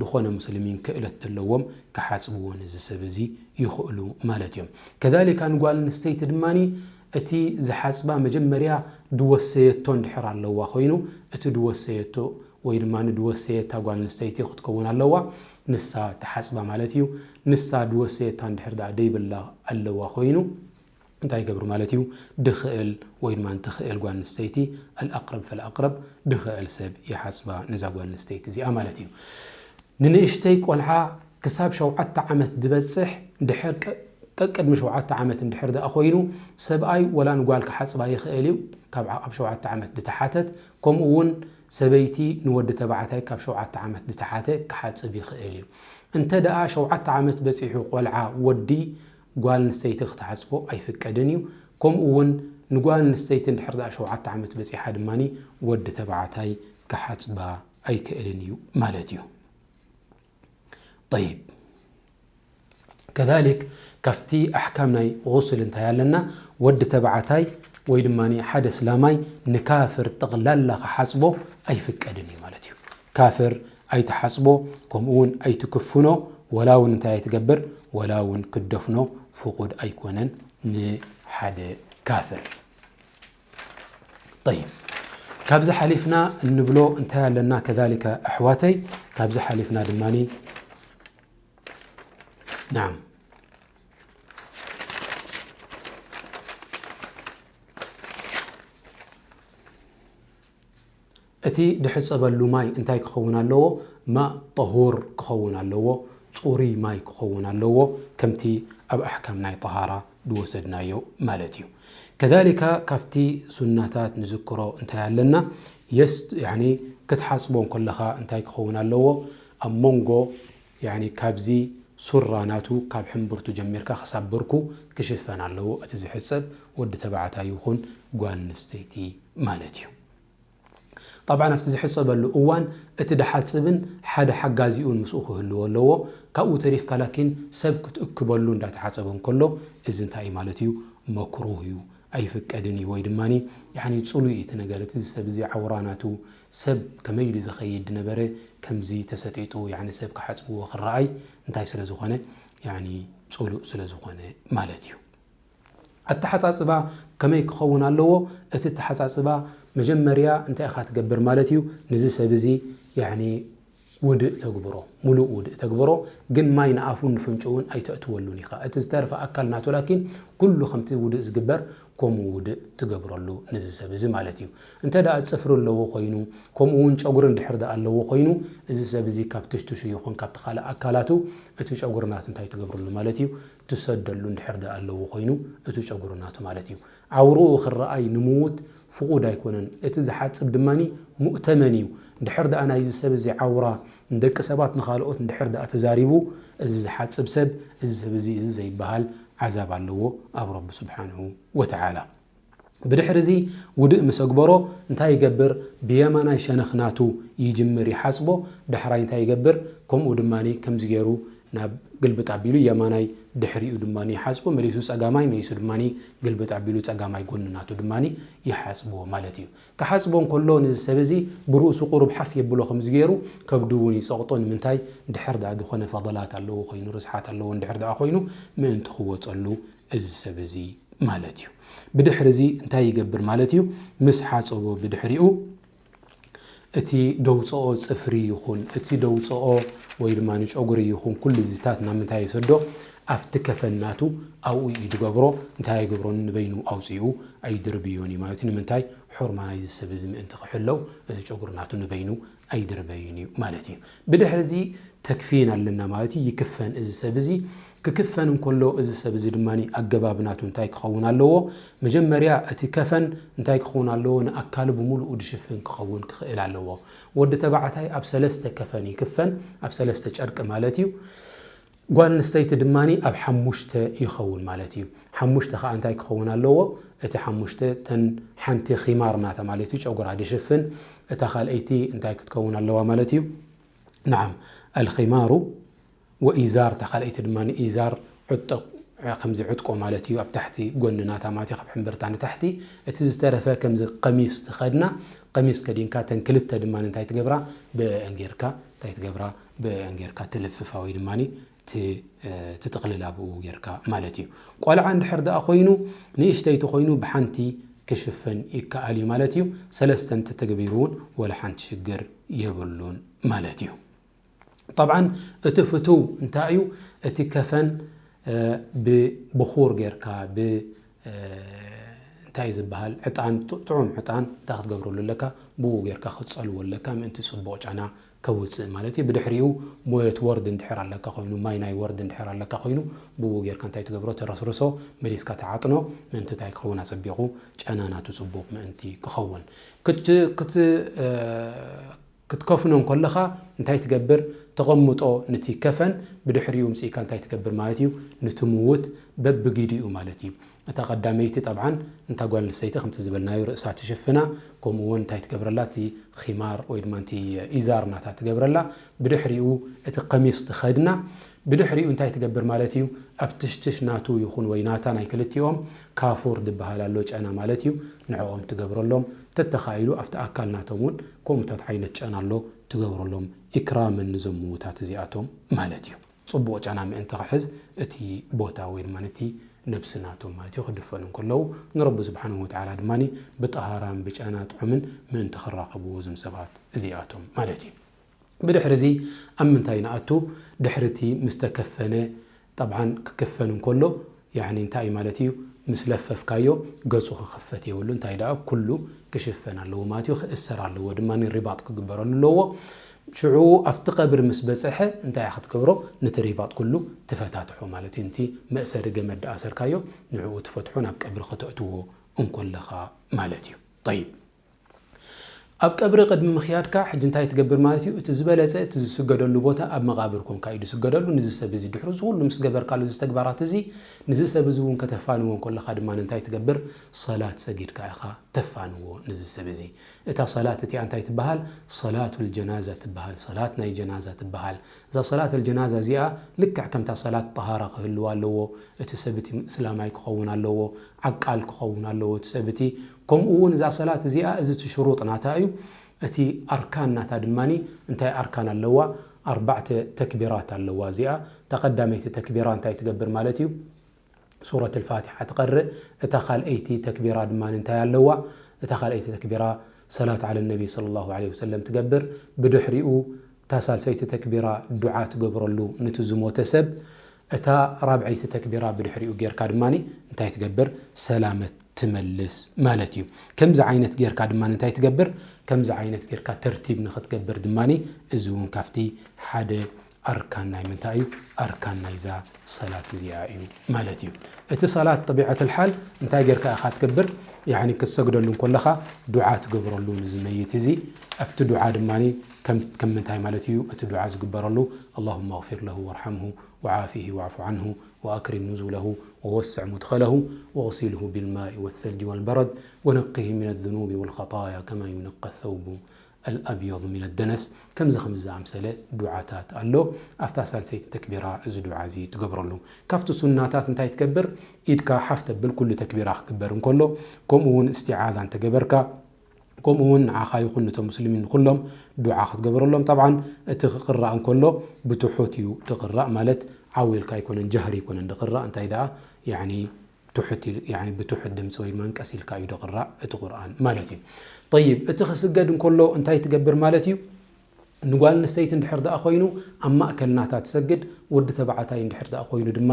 ድኾነ ሙስሊሚን ክእለት ደለዎም ክሓጽብዎ ነዚ ሰብ እዚ ይኽእሉ ማለት እዮም። ከዛሊካ ንጓል ኣንስተይቲ ድማ እቲ ዝሓጽባ መጀመርያ ድወሰየቶ እንድሕር ኣለዋ ኮይኑ፣ እቲ ድወሰየቶ ወይ ድማ ድወሰየታ ጓል ኣንስተይቲ ክትከውን ኣለዋ፣ ንሳ ትሓጽባ ማለት እዩ። ንሳ ድወሰየታ እንድሕር ደኣ ደይብላ ኣለዋ ኮይኑ፣ እንታይ ይገብር ማለት እዩ? ድኽእል ወይ ድማ እንትኽእል ጓል ኣንስተይቲ፣ ኣልኣቅረብ ፈልኣቅረብ፣ ድኽእል ሰብ ይሓጽባ ነዛ ጓል ኣንስተይቲ እዚኣ ማለት እዩ። ንንእሽተይ ቆልዓ ክሳብ ሸውዓተ ዓመት ድበጽሕ፣ ድሕር ቀ-፣ ቀቅድሚ ሸውዓተ ዓመት እንድሕር ደኣ ኮይኑ፣ ሰብኣይ ወላ ንጓል ክሓጽባ ይኽእል እዩ፣ ካብ ዓ-፣ ካብ ሸውዓተ ዓመት ድተሓተት፣ ከምኡ እውን ሰበይቲ ንወዲ ተባዕታይ ካብ ሸውዓተ ዓመት ድተሓተ ክሓጽብ ይኽእል እዩ። እንተ ደኣ ሸውዓተ ዓመት በጺሑ ቆልዓ ወዲ ጓል ኣንስተይቲ ክትሓጽቦ ኣይፍቀድን እዩ። ከምኡ እውን ንጓል ኣንስተይቲ እንድሕር ደኣ ሸውዓተ ዓመት በጺሓ ድማ ወዲ ተባዕታይ ክሓጽባ ኣይክእልን እዩ ማለት እዩ። ጠይብ። ከዛሊክ ካብቲ ኣሕካም ናይ ጉስል እንታይ ኣለና? ወዲ ተባዕታይ ወይ ድማ ሓደ እስላማይ ንካፍር ጠቕላላ ክሓጽቦ ኣይፍቀድን እዩ ማለት እዩ። ካፍር ኣይትሓጽቦ፣ ከምኡ እውን ኣይትክፍኖ፣ ወላ እውን እንታይ ኣይትገብር፣ ወላ እውን ክትደፍኖ ፍቑድ ኣይኮነን ንሓደ ካፍር። ጠይብ፣ ካብዚ ሓሊፍና እንብሎ እንታይ ኣለና? ከዛሊከ ኣሕዋተይ፣ ካብዚ ሓሊፍና ድማኒ፣ ናዓም፣ እቲ ድሕጸበሉ ማይ እንታይ ክኸውን ኣለዎ? ማእ ጠሁር ክኸውን ኣለዎ፣ ጽሩይ ማይ ክኸውን ኣለዎ፣ ከምቲ ኣብ ኣሕካም ናይ ጠሃራ ድወሰድናዮ ማለት እዩ። ከዛሊካ ካብቲ ሱናታት ንዝክሮ እንታይ ኣለና? የስት-፣ ያኒ ክትሓጽቦ እንከለኻ እንታይ ክኸውን ኣለዎ? ኣብ መንጎ፣ ያኒ ካብዚ ሱራ ናቱ ካብ ሕምብርቱ ጀሚርካ ክሳብ ብርኩ ክሽፈን ኣለዎ። እቲ ዝሕጸብ ወዲ ተባዕታይ ይኹን ጓል ኣንስተይቲ ማለት እዩ። ጠብዓን ኣብቲ ዝሕጸበሉ እዋን እቲ ድሓጽብን ሓደ ሓጋዚኡን ምስኡ ክህልዎ ኣለዎ። ካብኡ ተሪፍካ ላኪን ሰብ ክትእክበሉ እንዳተሓጸበ እንከሎ እዚ እንታይ እዩ ማለት እዩ? መክሩህ እዩ፣ ኣይፍቀድን እዩ። ወይ ድማኒ ያኒ ጽሉይ እዩ እቲ ነገር፣ እቲ ሰብ እዚ ዓውራ ናቱ ሰብ ከመይ ኢሉ ዝኸይድ ድነበረ ከምዚ ተሰጢጡ ያኒ ሰብ ክሓጽብዎ ክረኣይ እንታይ ስለ ዝኾነ ያኒ ጽሉእ ስለ ዝኾነ ማለት እዩ። ኣተሓጻጽባ ከመይ ክኸውን ኣለዎ? እቲ ኣተሓጻጽባ መጀመርያ እንታይ ኢኻ ትገብር ማለት እዩ? ንዚ ሰብ እዚ ያኒ ውድእ ተግብሮ፣ ሙሉእ ውድእ ተግብሮ፣ ግን ማይ ንኣፉን ንፍንጭኡን ኣይተእትወሉን ኢኻ። እቲ ዝተርፈ ኣካል ናቱ ላኪን ኩሉ ከምቲ ውድእ ዝግበር ከምኡ ውድእ ትገብረሉ ንዚ ሰብ እዚ ማለት እዩ። እንተ ደኣ ጽፍሪ ኣለዎ ኮይኑ፣ ከምኡ እውን ጨጉሪ እንድሕር ደኣ ኣለዎ ኮይኑ፣ እዚ ሰብ እዚ ካብ ትሽትሹ ይኹን ካብቲ ካልእ ኣካላቱ እቲ ጨጉሪ ናቱ እንታይ ትገብረሉ ማለት እዩ? ትሰደሉ እንድሕር ደኣ ኣለዎ ኮይኑ፣ እቲ ጨጉሪ ናቱ ማለት እዩ። ዓውርኡ ክረኣይ ንምዉት ፍቑድ ኣይኮነን። እቲ ዝሓጽብ ድማኒ ሙእተመን እዩ። እንድሕር ደኣ ናይዚ ሰብ እዚ ዓውራ ንደቂ ሰባት ንኻልኦት እንድሕር ደኣ ተዛሪቡ፣ እዚ ዝሓጽብ ሰብ፣ እዚ ሰብ እዚ፣ እዚ ዘይበሃል ዓዛብ ኣለዎ ኣብ ረቢ ስብሓንሁ ወተዓላ። ብድሕሪ እዚ ውድእ ምስ ኣግበሮ እንታይ ይገብር? ብየማናይ ሸነኽ ናቱ ይጅምር ይሓጽቦ። ዳሕራይ እንታይ ይገብር? ከምኡ ድማኒ ከምዚ ገይሩ ናብ ግልብጥ ኣቢሉ የማናይ ድሕሪኡ ድማኒ ይሓጽቦ። መሊሱ ጸጋማይ፣ መሊሱ ድማኒ ግልብጥ ኣቢሉ ጸጋማይ ጎኒ ናቱ ድማኒ ይሓጽቦ ማለት እዩ። ክሓጽቦ እንከሎ ነዚ ሰብ እዚ ብርእሱ ቁሩብ ሓፍ የብሎ ከምዚ ገይሩ ከብዱ እውን ይጸቕጦ። ንምንታይ? ድሕር ደኣ ዝኾነ ፈضላት ኣለዎ ኮይኑ፣ ርስሓት ኣለዎ እንድሕር ደኣ ኮይኑ ምእንቲ ክወጸሉ እዚ ሰብ እዚ ማለት እዩ። ብድሕሪ እዚ እንታይ ይገብር ማለት እዩ? ምስ ሓጸቦ ብድሕሪኡ እቲ ደውፅኦ ጽፍሪ ይኹን፣ እቲ ደውፅኦ ወይ ድማ ንጨጉሪ ይኹን፣ ኩሉ እዚታት ናብ ምንታይ ይሰዶ? ኣብቲ ከፈን ናቱ ኣብኡ እዩ ዝገብሮ። እንታይ ኣይገብሮን? ንበይኑ ኣውፂኡ ኣይድርብዮን እዩ ማለት እዩ። ንምንታይ? ሑርማ ናይዚ ሰብ እዚ ምእንቲ ክሕለው፣ እዚ ጨጉሪ ናቱ ንበይኑ ኣይድርበይን እዩ ማለት እዩ። ብድሕሪ እዚ ተክፊን ኣለና ማለት እዩ። ይክፈን እዚ ሰብ እዚ። ክክፈን እንከሎ እዚ ሰብ እዚ ድማ ኣገባብ ናቱ እንታይ ክኸውን ኣለዎ? መጀመርያ እቲ ከፈን እንታይ ክኸውን ኣለዎ? ንኣካሉ ብምሉኡ ድሽፍን ክኸውን ክኽእል ኣለዎ። ወዲ ተባዕታይ ኣብ ሰለስተ ከፈን ይክፈን፣ ኣብ ሰለስተ ጨርቂ ማለት እዩ። ጓል ኣንስተይቲ ድማ ኣብ ሓሙሽተ ይኸውን ማለት እዩ። ሓሙሽተ ከዓ እንታይ ክኸውን ኣለዎ? እቲ ሓሙሽተ ተን ሓንቲ ኺማር ናታ ማለት እዩ፣ ጨጉራ ድሽፍን። እታ ካልኣይቲ እንታይ ክትከውን ኣለዋ ማለት እዩ? ነዓም፣ ኣልኺማሩ ወኢዛር፣ እታ ካልኣይቲ ድማ ኢዛር፣ ዕጥቕ፣ ከምዚ ዕጥቆ ማለት እዩ፣ ኣብ ታሕቲ ጎኒ ናታ ማለት እዩ፣ ካብ ሕምብርታ ንታሕቲ። እቲ ዝተረፈ ከምዚ ቀሚስ ትኸድና፣ ቀሚስ ከዲንካ፣ ተን ክልተ ድማ እንታይ ትገብራ? ብአን ጌርካ እንታይ ትገብራ? ብአን ጌርካ ትልፍፋ ወይ ድማ ት-፣ ትጥቕልላ ብኡ ጌርካ ማለት እዩ። ቆልዓ እንድሕር ደኣ ኮይኑ፣ ንእሽተይቲ ኮይኑ ብሓንቲ ክሽፈን ይከኣል እዩ ማለት እዩ። ሰለስተ እንተተግቢሩ እውን ወላ ሓንቲ ሽግር የብሉን ማለት እዩ። ጠብዓን እቲ ፍቱው እንታይ እዩ? እቲ ከፈን፣ እ፣ ብብኹር ጌርካ፣ ብ፣ እ፣ እንታይ እዩ ዝበሃል? ዕጣን፣ ጥ-፣ ጥዑም ዕጣን እንታይ ክትገብረሉ ኣለካ? ብኡ ጌርካ ክትጸልዎ ኣለካ፣ ምእንቲ ጽቡቕ ጨና ከውጽእ ማለት እዩ። ብድሕሪኡ ሞየት ወርድ እንድሕር ኣለካ ኮይኑ፣ ማይ ናይ ወርድ እንድሕር ኣለካ ኮይኑ፣ ብኡ ጌርካ እንታይ ትገብሮ? ተረስርሶ፣ መሊስካ ትዓጥኖ፣ ምእንቲ እንታይ ክኸውን? ኣጸቢቑ ጨና ናቱ ጽቡቕ ምእንቲ ክኸውን። ክት-፣ ክት-፣ እ፣ ክትከፍኖ እንከለኻ እንታይ ትገብር? ተቐምጦ ንቲ ከፈን፣ ብድሕሪኡ ምጽኢካ እንታይ ትገብር ማለት እዩ? ንቲ ምዉት በብጊዲኡ ማለት እዩ። እታ ቀዳመይቲ ጠብዓን እንታ ጓል ኣንስተይቲ ከምቲ ዝበልናዮ ርእሳ ትሽፍና፣ ከምኡ እውን እንታይ ትገብረላ? እቲ ኺማር ወይ ድማ ንቲ ኢዛር ናታ ትገብረላ፣ ብድሕሪኡ እቲ ቀሚስ ትኸድና። ብድሕሪኡ እንታይ ትገብር ማለት እዩ? ኣብ ትሽትሽ ናቱ ይኹን ወይ ናታ ናይ ክልቲኦም ካፉር ዝበሃል ኣሎ ጨና ማለት እዩ። ንዕኦም ትገብረሎም፣ ተተኻኢሉ ኣብቲ ኣካል ናቶም እውን ከምኡታት ዓይነት ጨና ኣሎ ትገብረሎም፣ ኢክራመን ንዞም ምዉታት እዚኣቶም ማለት እዩ። ጽቡቕ ጨና ምእንቲ ክሕዝ እቲ ቦታ ወይ ድማ እቲ ነብሲ ናቶም ማለት እዩ ክድፈኑ እንከለዉ ንረቢ ስብሓንሁ ወተዓላ ድማ ብጠሃራን ብጨና ጥዑምን ምእንቲ ክራኸብዎ እዞም ሰባት እዚኣቶም ማለት እዩ። ብድሕሪ እዚ ኣብ ምንታይ ንኣቱ? ድሕሪ እቲ ምስ ተከፈነ፣ ጠብዓን ክክፈን እንከሎ፣ ያዕኒ እንታይ ማለት እዩ? ምስ ለፈፍካዮ ገጹ ክኽፈት የብሉ። እንታይ ደኣ ኩሉ ክሽፈን ኣለዎ ማለት እዩ። ክእሰር ኣለዎ ድማ፣ ሪባጥ ክግበረሉ ኣለዎ። ሽዑ ኣብቲ ቀብሪ ምስ በጽሐ እንታይ ኢኻ ክትገብሮ? ነቲ ሪባጥ ኩሉ ትፈታትሖ ማለት እዩ። ነቲ መእሰሪ ገመድ ደኣ ኣሰርካዮ ንዕኡ ትፈትሖ ናብ ቀብሪ ከተእትዎ እንከለኻ ማለት እዩ። ጠይብ። ኣብ ቀብሪ ቅድሚ ምኽያድካ ሕጂ እንታይ ትገብር ማለት እዩ? እቲ ዝበለጸ፣ እቲ ዝስገደሉ ቦታ ኣብ መቓብር ኮንካ እዩ ዝስገደሉ። ንዚ ሰብ እዚ ድሕሪ እዚ ኩሉ ምስ ገበርካሉ፣ እዚ ተግባራት እዚ፣ ንዚ ሰብ እዚ እውን ከተፋንዎ እንከለኻ ድማ እንታይ ትገብር? ሰላት ሰጊድካ ኢኻ ተፋንዎ ንዚ ሰብ እዚ። እታ ሰላት እቲኣ እንታይ ትበሃል? ሰላቱል ጀናዛ ትበሃል። ሰላት ናይ ጀናዛ ትበሃል። እዛ ሰላተል ጀናዛ እዚኣ ልክዕ ከምታ ሰላት ጠሃራ ክህልዋ ኣለዎ። እቲ ሰብ እቲ እስላማይ ክኸውን ኣለዎ፣ ዓቃል ክኸውን ኣለዎ እቲ ሰብ እቲ። ከምኡ እውን እዛ ሰላት እዚኣ እዚ እቲ ሽሩጥ ናታ እዩ። እቲ ኣርካን ናታ ድማኒ እንታይ ኣርካን ኣለዋ? ኣርባዕተ ተክቢራት ኣለዋ። እዚኣ እታ ቀዳመይቲ ተክቢራ እንታይ ትገብር ማለት እዩ? ሱረት ኣልፋቲሓ ትቐርእ። እታ ካልኣይቲ ተክቢራ ድማ እንታይ ኣለዋ? እታ ካልኣይቲ ተክቢራ ሰላት ዓለ ነቢ ሰለላሁ ዐለይሂ ወሰለም ትገብር። ብድሕሪኡ እታ ሳልሰይቲ ተክቢራ ዱዓ ትገብረሉ ንቲ ዝሞተ ሰብ። እታ ራብዐይቲ ተክቢራ ብድሕሪኡ ጌርካ ድማ እንታይ ትገብር? ሰላመት ትመልስ ማለት እዩ። ከምዚ ዓይነት ጌርካ ድማ እንታይ ትገብር? ከምዚ ዓይነት ጌርካ ተርቲብ ንኽትገብር ድማ እዚ እውን ካብቲ ሓደ ኣርካን ናይ ምንታይ እዩ? ኣርካን ናይዛ ሰላት እዚኣ እዩ ማለት እዩ። እቲ ሰላት ጠቢዐት ልሓል እንታይ ጌርካ ኢኻ ትገብር? ያኒ ክትሰግደሉ እንከለኻ ዱዓ ትገብረሉ ንዝመይት እዚ። ኣብቲ ዱዓ ድማ ከም ከም ምንታይ ማለት እዩ እቲ ዱዓ ዝግበረሉ? اللهم اغفر له وارحمه وعافه واعف عنه وأكرم نزله ووسع مدخله واغسله بالماء والثلج والبرد ونقه من الذنوب والخطايا كما ينقى الثوب الأبيض من الدنس። ከምዚ ከምዚ ዝኣምሰለ ዱዓታት ኣሎ። ኣብታ ሳልሰይቲ ተክቢራ እዚ ዱዓ እዚ ትገብረሉ። ካብቲ ሱናታት እንታይ ትገብር? ኢድካ ሓፍ ተብል ኩሉ ተክቢራ ክግበር እንከሎ፣ ከምኡ እውን እስቲዓዛ እንተገበርካ፣ ከምኡ እውን ንዓኻ ይኹን ነቶም ሙስሊሚን ንኹሎም ዱዓ ክትገብረሎም። ጠብዓን እቲ ክቕራእ እንከሎ ብትሑት እዩ ድቕራእ፣ ማለት ዓው ኢልካ ኣይኮነን፣ ጀህሪ ኣይኮነን ድቕራእ። እንታይ ደኣ ያኒ ትሑት ኢል-፣ ያኒ ብትሑት ድምፂ ወይ ድማ ቀስ ኢልካ እዩ ድቕራእ እቲ ቁርኣን ማለት እዩ። ጠይብ፣ እቲ ክስገድ እንከሎ እንታይ ትገብር ማለት እዩ? ንጓል ኣንስተይቲ እንድሕር ደኣ ኮይኑ ኣብ ማእከል ናታ ትሰግድ፣ ወዲ ተባዕታይ እንድሕር ደኣ ኮይኑ ድማ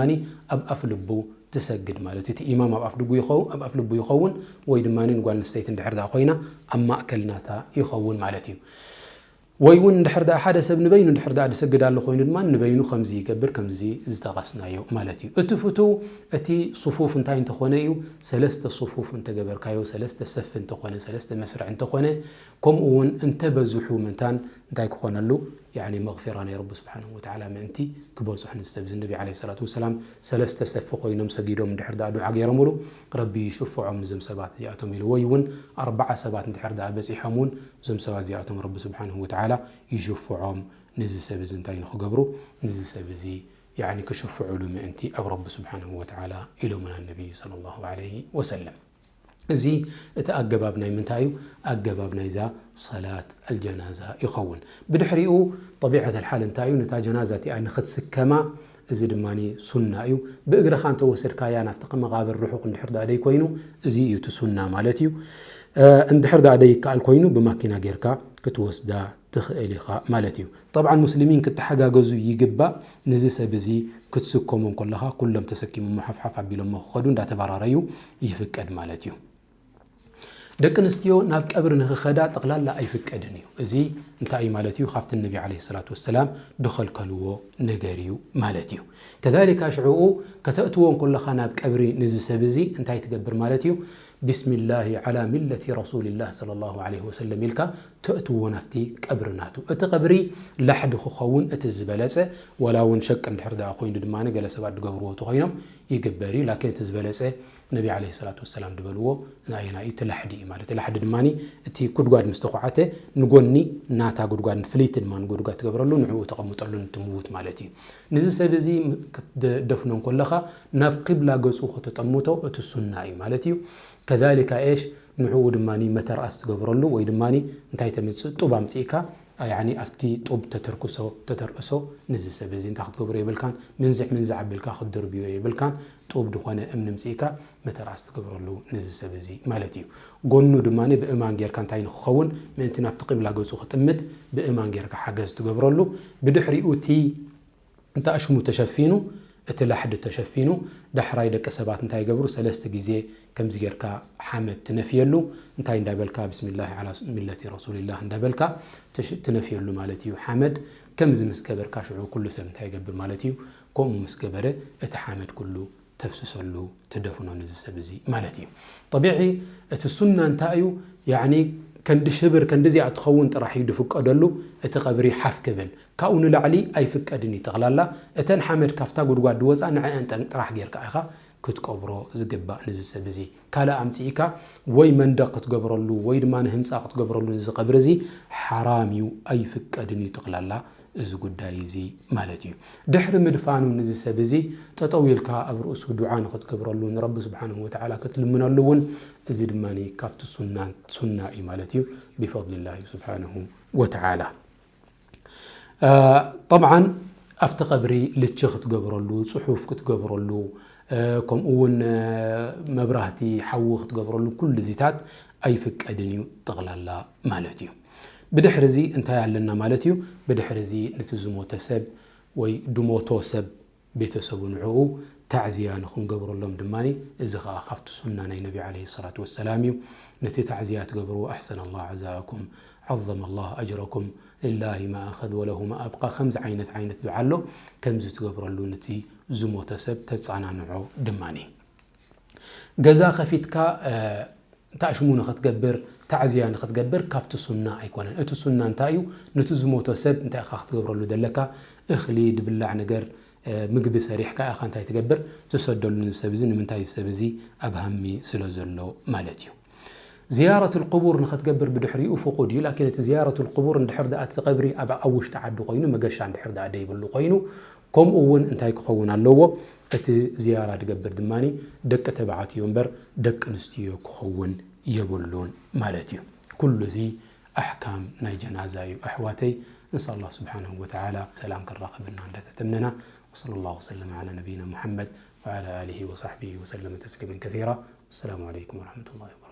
ኣብ ኣፍ ልቡ ትሰግድ ማለት እዩ። እቲ ኢማም ኣብ ኣፍ ድጉ ይኸው-፣ ኣብ ኣፍ ልቡ ይኸውን፣ ወይ ድማ ንጓል ኣንስተይቲ እንድሕር ደኣ ኮይና ኣብ ማእከል ናታ ይኸውን ማለት እዩ። ወይ እውን እንድሕር ደኣ ሓደ ሰብ ንበይኑ እንድሕር ደኣ ዝሰግድ ኣሎ ኮይኑ ድማ ንበይኑ ከምዚ ይገብር፣ ከምዚ ዝጠቐስናዮ ማለት እዩ። እቲ ፍቱው፣ እቲ ሱፉፍ እንታይ እንተኾነ እዩ፣ ሰለስተ ሱፉፍ እንተገበርካዮ፣ ሰለስተ ሰፍ እንተኾነ፣ ሰለስተ መስርዕ እንተኾነ፣ ከምኡ እውን እንተበዝሑ ምንታን እንታይ ክኾነሉ? ያኒ መግፊራ ናይ ረቢ ስብሓንሁ ወተዓላ ምእንቲ ክበፅሑ ንሰብ እዚ ነቢ ዓለይሂ ሰላቱ ወሰላም ሰለስተ ሰፍ ኮይኖም ሰጊዶም እንድሕር ደኣ ዱዓ ገይሮምሉ፣ ረቢ ይሽፍዖም ንዞም ሰባት እዚኣቶም ኢሉ። ወይ እውን ኣርባዓ ሰባት እንድሕር ደኣ በፂሖም እውን እዞም ሰባት እዚኣቶም ረቢ ስብሓንሁ ወተዓላ ይሽፍዖም። ንዚ ሰብ እዚ እንታይ ንኽገብሩ? ንዚ ሰብ እዚ ያኒ ክሽፍዑሉ ምእንቲ ኣብ ረቢ ስብሓንሁ ወተዓላ ኢሎምና ነቢ ሰለላሁ ዐለይሂ ወሰለም። እዚ እቲ ኣገባብ ናይ ምንታይ እዩ? ኣገባብ ናይዛ ሰላት ኣልጀናዛ ይኸውን። ብድሕሪኡ ጠቢዐት ኣልሓል እንታይ እዩ? ነታ ጀናዛ እቲኣ ንኽትስከማ፣ እዚ ድማ ሱና እዩ። ብእግርኻ እንተወሰድካያ ናብቲ መቓብር ርሑቕ እንድሕር ደኣ ደይ ኮይኑ፣ እዚ እዩ እቲ ሱና ማለት እዩ። እ፣ እንድሕር ደኣ ደይ ይከኣል ኮይኑ ብማኪና ጌርካ ክትወስዳ ትኽእል ኢኻ ማለት እዩ። ጠብዓን ሙስሊሚን ክትሓጋገዙ ይግባእ። ነዚ ሰብ እዚ ክትስከሞ እንከለኻ ኩሎም ተሰኪሞሞ ሓፍሓፍ ኣቢሎሞ ክኸዱ እንዳተባራረዩ ይፍቀድ ማለት እዩ። ደቂ ኣንስትዮ ናብ ቀብሪ ንኽኸዳ ጠቕላላ ኣይፍቀድን እዩ። እዚ እንታይ እዩ ማለት እዩ? ካብቲ ነቢ ዓለይሂ ሰላቱ ወሰላም ድኸልከልዎ ነገር እዩ ማለት እዩ። ከዛሊካ ሽዕኡ ከተእትዎ እንከለኻ ናብ ቀብሪ ነዚ ሰብ እዚ እንታይ ትገብር ማለት እዩ? ቢስሚላሂ ዓላ ሚለቲ ረሱሊላህ ሰለላሁ ዓለይሂ ወሰለም ኢልካ ተእትዎ ናብቲ ቀብሪ ናቱ። እቲ ቀብሪ ላሕዲ ክኸውን እቲ ዝበለጸ፣ ዋላ እውን ሸቂ እንድሕር ደኣ ኮይኑ ድማ ገለ ሰባት ዝገብርዎ ተኾይኖም ይግበር እዩ። ላኪን እቲ ዝበለጸ ነቢ ዓለይሂ ሰላቱ ወሰላም ዝበልዎ ናየናይ እዩ? እቲ ላሕዲ እዩ ማለት። እቲ ላሕዲ ድማ እቲ ጉድጓድ ምስ ተዃዕተ ንጎኒ ናታ ጉድጓድ፣ ንፍልይቲ ድማ ንጉድጓድ ትገብረሉ፣ ንዕኡ ተቐምጠሉ፣ ንትምውት ማለት እዩ። ንዚ ሰብ እዚ ክትደፍኖ እንከለኻ ናብ ቂብላ ገጹ ከተጠምቶ እቲ ሱና እዩ ማለት እዩ። ከዛሊካ ኤሽ ንዕኡ ድማ መተርኣስ ትገብረሉ ወይ ድማ እንታይ ተምጽእ ጡብ ኣምጺእካ ያኒ ኣብቲ ጡብ ተተርክሶ፣ ተተርእሶ። ንዚ ሰብ እዚ እንታይ ክትገብሮ የብልካን፣ ምንዝዕ ምንዝዕ ኣቢልካ ክትድርብዮ የብልካን። ጡብ ድኾነ እምኒ ምጽእካ መተርኣስ ትገብረሉ ንዚ ሰብ እዚ ማለት እዩ። ጎኑ ድማ ብእማን ጌርካ እንታይ ንክኸውን ምእንቲ ናብቲ ቂብላ ገጹ ክጥምት ብእማን ጌርካ ሓገዝ ትገብረሉ። ብድሕሪኡ እቲ እንተ ኣሽሙ ተሸፊኑ፣ እቲ ላሕዲ ተሸፊኑ፣ ዳሕራይ ደቂ ሰባት እንታይ ይገብሩ? ሰለስተ ግዜ ከምዚ ጌርካ ሓመድ ትነፍየሉ። እንታይ እንዳበልካ? ብስሚላሂ ዓላ ሚለቲ ረሱሊላህ እንዳበልካ ትሽ-፣ ትነፍየሉ ማለት እዩ ሓመድ። ከምዚ ምስ ገበርካ ሽዑ ኩሉ ሰብ እንታይ ይገብር ማለት እዩ? ከምኡ ምስ ገበረ እቲ ሓመድ ኩሉ ተፍስሰሉ፣ ትደፍኖ ንዚ ሰብ እዚ ማለት እዩ። ጠቢዒ እቲ ሱና እንታይ እዩ? ያኒ ከንዲ ሽብር ከንዲ እዚኣ ትኸውን ጥራሕ እዩ ዝፍቀደሉ። እቲ ቀብሪ ሓፍ ክብል፣ ካብኡ ንላዕሊ ኣይፍቀድን እዩ። ጠቕላላ እተን ሓመድ ካብታ ጉድጓድ ዝወፃ ንዕአን ጠን-፣ ጥራሕ ጌርካ ኢኻ ክትቀብሮ ዝግባእ ንዚ ሰብ እዚ። ካልእ ኣምፂእካ ወይ መንደቕ ክትገብረሉ ወይ ድማ ንህንፃ ክትገብረሉ ንዚ ቀብሪ እዚ ሓራም እዩ፣ ኣይፍቀድን እዩ ጠቕላላ እዚ ጉዳይ እዚ ማለት እዩ። ድሕሪ ምድፋኑ ንዚ ሰብ እዚ ጠጠው ኢልካ ኣብ ርእሱ ዱዓ ንኽትገብረሉ ንረቢ ስብሓንሁ ወተዓላ ክትልምነሉ እውን እዚ ድማ ካብቲ ሱናን ሱና እዩ ማለት እዩ ብፈድሊላሂ ስብሓንሁ ወተዓላ። ጠብዓን ኣብቲ ቀብሪ ልቺ ክትገብረሉ፣ ጽሑፍ ክትገብረሉ፣ ከምኡ እውን መብራህቲ ሓዊ ክትገብረሉ ኩሉ እዚታት ኣይፍቀድን እዩ ጠቕላላ ማለት እዩ። ብድሕሪ እዚ እንታይ ኣለና ማለት እዩ? ብድሕሪ እዚ ነቲ ዝሞተ ሰብ ወይ ድሞቶ ሰብ ቤተሰቡ ንዕኡ ታዕዝያ ንኽንገብረሎም ድማ፣ እዚ ኸዓ ካብቲ ሱና ናይ ነቢ ዓለይሂ ሰላቱ ወሰላም እዩ። ነቲ ታዕዝያ ትገብርዎ ኣሕሰነ ላህ ዓዛእኩም፣ ዓዘመ ላህ ኣጅረኩም፣ ሊላሂ ማ ኣኸዝ ወለሁ ማ ኣብቃ፣ ከምዚ ዓይነት ዓይነት ዱዓ ኣሎ። ከምዚ ትገብረሉ ነቲ ዝሞተ ሰብ ተጸናንዖ ድማ። ገዛ ከፊትካ እንታሽሙ ንኽትገብር፣ ታዕዝያ ንኽትገብር ካብቲ ሱና ኣይኮነን። እቲ ሱና እንታይ እዩ? ነቲ ዝሞተ ሰብ እንታይ ኢኻ ክትገብረሉ ዘለካ? እኽሊ ድብላዕ ነገር፣ ምግቢ ሰሪሕካ ኢኻ እንታይ ትገብር? ትሰደሉ ንሰብ እዚ። ንምንታይ? ሰብ እዚ ኣብ ሃሚ ስለ ዘሎ ማለት እዩ። ዝያረቱል ቁቡር ንኽትገብር ብድሕሪኡ ፍቑድ እዩ። ላኪን እቲ ዝያረቱል ቁቡር እንድሕር ደኣ እቲ ቀብሪ ኣብ፣ ኣብ ውሽጢ ዓዲ ኮይኑ፣ መገሻ እንድሕር ደኣ ደይብሉ ኮይኑ፣ ከምኡ እውን እንታይ ክኸውን ኣለዎ? እቲ ዝያራ ድገብር ድማ ደቂ ተባዕትዮ እምበር ደቂ ኣንስትዮ ክኸውን የብሉን ማለት እዩ። ኩሉ እዚ ኣሕካም ናይ ጀናዛ እዩ ኣሕዋተይ። እንሳ ኣላህ ስብሓንሁ ወተዓላ ሰላም ክራኸበና እንዳተተምነና። ወሰለ ላሁ ወሰለም ዓላ ነቢይና ሙሓመድ ወዓላ ኣሊሂ ወሳሕቢሂ ወሰለመ ተስሊመን ከሲራ። ወሰላሙ ዓለይኩም ወረሕመቱላሂ ወበረካቱ።